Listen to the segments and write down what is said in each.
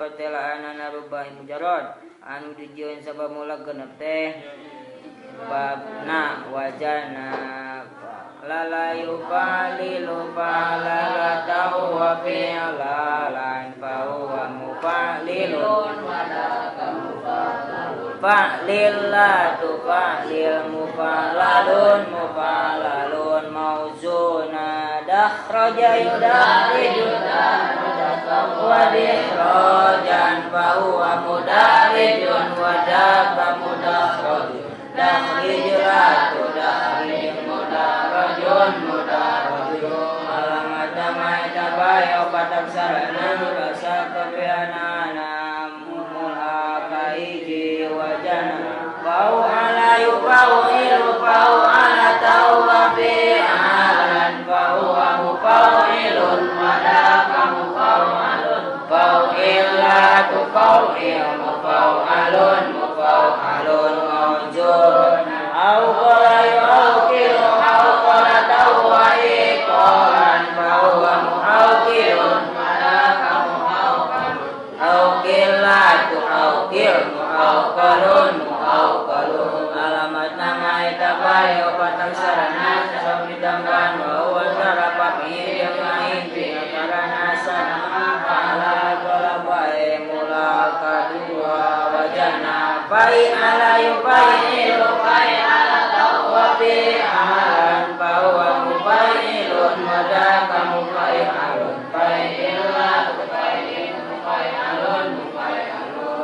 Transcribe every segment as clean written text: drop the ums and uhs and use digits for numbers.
pertelaanana rubai mujarrad anu dijieun sabab mula genep teh babna wajana lala yufalilu falala tawwa fi'lalan fa huwa mufalilun fa'lillatu fa'lil mufalalun mufalalun mauzuna dakhraja yudariju wa dikhrajan fa huwa mudarijun wa dabba mudakhrajun dakhrijatu dakhrij mudarajun mudarajun alamat nama tabai opat aksarana rasa kebianana mulaka hiji wajana fau ala yufau ilu fau ala tauwa fi'alan fau mufauilun wadaka mufaualun fau illatu fau il mufaualun mufaualun maujud au qala yu'aqilu au qala tawwa iqalan fa huwa mu'aqilun wadaka mu'aqilun auqilatu auqil mu'aqalun mu'aqalun alamat nama eta bae opat aksarana sabab ditambahan wa huwa sarapa fi jeung ain fi karana sana ala qala bae mula kadua wajana pai ala yufailu pai ala tawwa fi alan fa huwa mufailun wa daka mufaialun failatu failun mufaialun mufaialun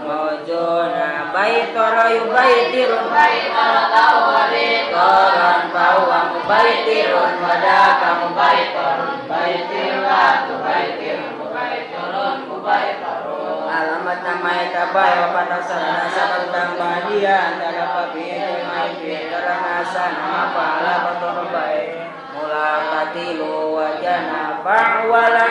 mawjuna baitara yubaitirun baitara tawwa bitaran fa huwa mubaitirun wa daka mubaitarun baitiratu baitir mubaitarun mubaitarun alamat nama eta bae opat aksarana sabab tambah dia antara papi jeung ain karana sana pahala batur bae mula katilu wajana fa'wala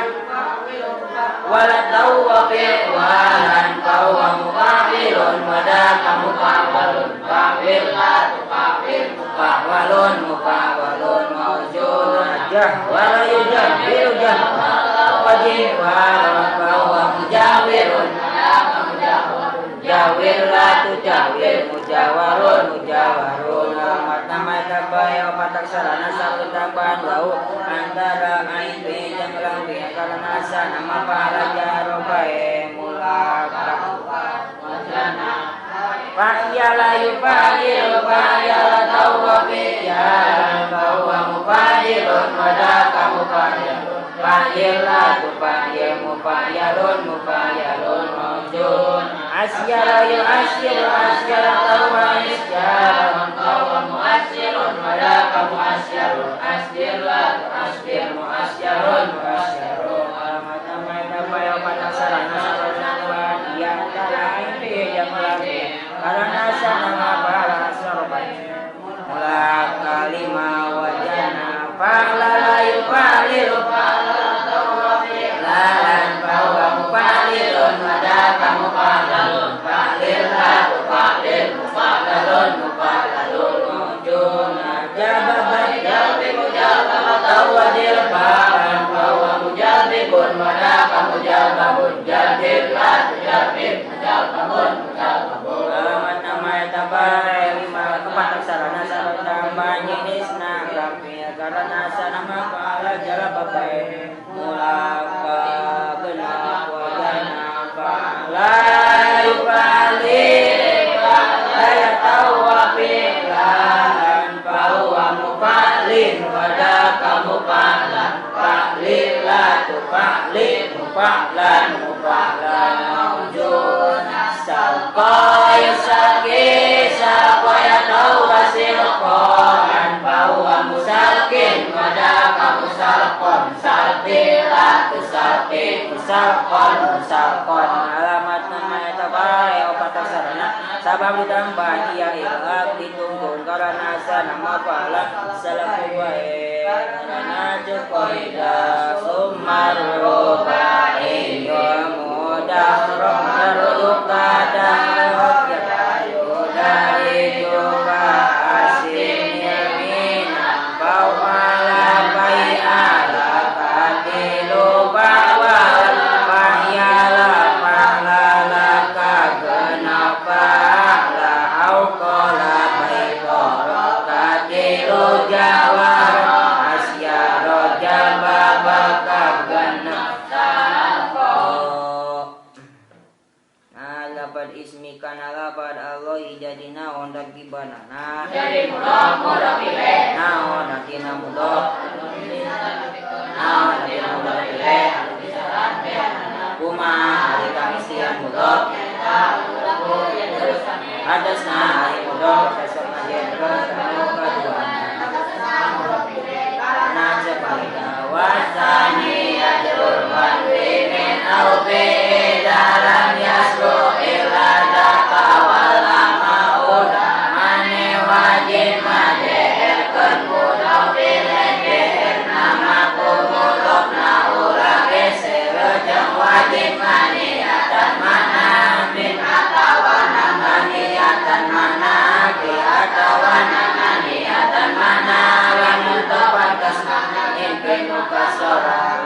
wala tawwa fi'walan fa huwa mufa'ilun wa daka mufa'walun fa'il la tufa'il mufa'walun mufa'walun mawjudun jah wala yujahhiru jah wajih wa huwa mujawirun jawir la tujawir mujawarun mujawarun alamat nama eta bae opat aksarana sabab tambahan wau antara ain bi jeung lam bi karana nama pahala jaro bae mulaka wajana fa'yala yufa'il fa'yala tawwa fi'yalan fa huwa mufa'ilun wa daka mufa'ilun fa'ilatu fa'il mufa'yalun mufa'yalun mawjud asyara yu asyiru asyara tawwa isyaran tawwa muasyirun wa daka muasyarun asyiratu asyir muasyarun muasyarun alamat nama eta bae opat aksarana sabab tambahan ia antara ain bi jeung lam bi karana sana pahala sarobat mula kalima wajana fa'la la yufa'lilu fa'la tawwa fi'lan fa huwa mufa'lilun wa daka mufa'lalun fa'lil la tufa'lil mufa'lalun mufa'lalun mawjuna jababat jabibu jababa tawwa jilbaban fa huwa mujabibun wa daka mujababun jabib la tujabib mujababun mujababun alamat nama eta bae lima kepat aksarana sabab tambahan jenisna kafir karana sanama pahala jalaba bae mula ka genep wajana fa'la yufali fa'la tawwa fi'lan fa huwa mufa'lin wa daka mufa'lan fa'lil la tufa'lil mufa'lan mufa'lan mawjud salqa yusaki salqa tawwa silqan fa huwa musalkin wa daka musalqon salqi la tusalqi musalqon musalqon alamat nama eta bae opat aksarana sabab ditambah ia ilhaq ditungtung karana nama pahala salafu wae karana cukoida sumarrubai mudakhrajun ala kana lapad Allah jadi naon tarkibanana jadi mudhof mudhof ilaih naon artina mudhof naon artina mudhof ilaih kumaha ari pangisian mudhof atasna ari mudhof sasep ngajenkeun anu kaduana na sapalika wasani ajrul tanwinin au bi dalam yaslu illa dzaka wal mauda mane wajib majeerkeun mudhof ilaih nama ku mudhofna urang geser jeung wajib maniatan mana min atawa maniatan mana bi atawa maniatan mana lamun teu pantes mungkin nu kasorang.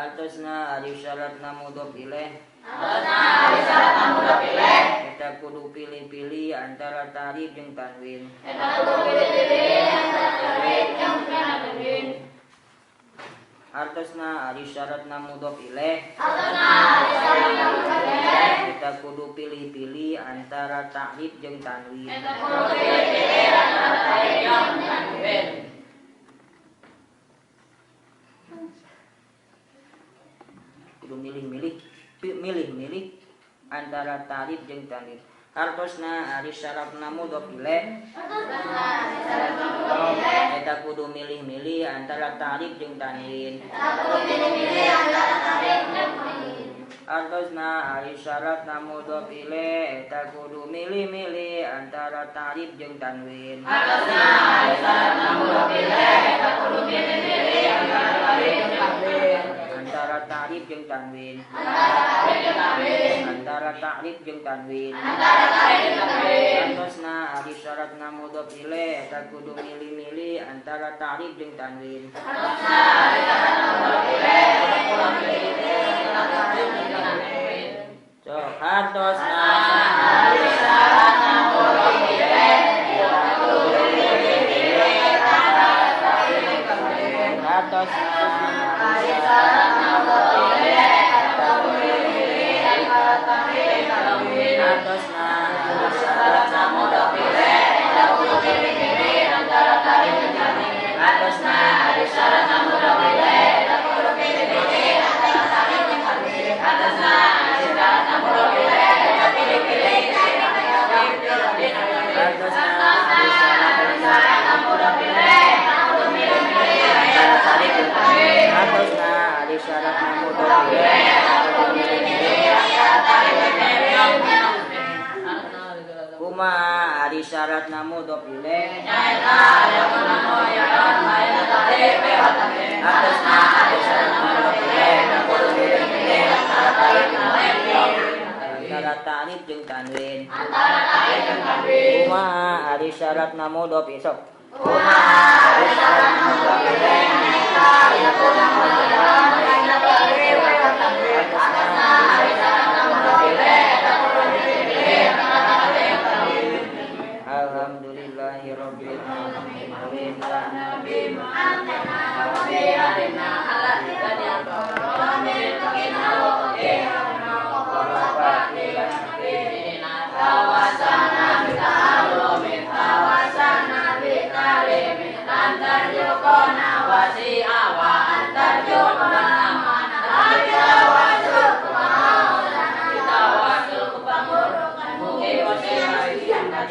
Artosna ari syaratna mudhof ilaih kita kudu pilih-pilih antara ta'rif jeung tanwin. Kudu milih-milih antara ta'rif jeung tanwin. Artosna ari syaratna mudhof ilaih eta kudu milih-milih antara ta'rif jeung tanwin. Artosna ari syaratna mudhof ilaih eta kudu milih-milih antara ta'rif jeung tanwin. Artosna ari syaratna mudhof ilaih eta kudu milih-milih antara ta'rif jeung tanwin. Antara ta'rif jeung tanwin. Antara ta'rif jeung tanwin. Artosna ari syaratna mudhof ilaih eta kudu milih-milih antara ta'rif jeung tanwin. Artosna ari syaratna mudhof ilaih eta kudu milih-milih antara ta'rif jeung tanwin. Sok hartosna ari syaratna mudhof ilaih eta kudu milih-milih antara ta'rif jeung tanwin. Hartosna ari syaratna mudhof ilaih eta kudu milih-milih antara ta'rif jeung tanwin. Hartosna syaratna mudhof ilaih eta kudu milih-milih antara ta'rif jeung tanwin. Hartosna ari syaratna mudhof ilaih eta kudu milih-milih antara ta'rif jeung tanwin. Hartosna ari syaratna mudhof ilaih eta pilih-pilih Hartosna ari syaratna mudhof ilaih eta kudu milih-milih antara ta'rif jeung tanwin. Hartosna ari syaratna mudhof ilaih eta kudu milih-milih antara ta'rif jeung tanwin. Kumaha ari syaratna mudhof ilaih nyaeta aya ta'rif wa tanwin. Hartosna ari syaratna mudhof ilaih eta kudu milih-milih antara ta'rif jeung tanwin. Antara ta'rif jeung tanwin. Antara ta'rif jeung tanwin. Kumaha ari syaratna mudhof isok. Kumaha ari syaratna mudhof ilaih nyaeta aya ta'rif wa tanwin. Hartosna ari syaratna mudhof ilaih eta kudu milih-milih antara ta'rif jeung tanwin.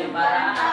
Jepara.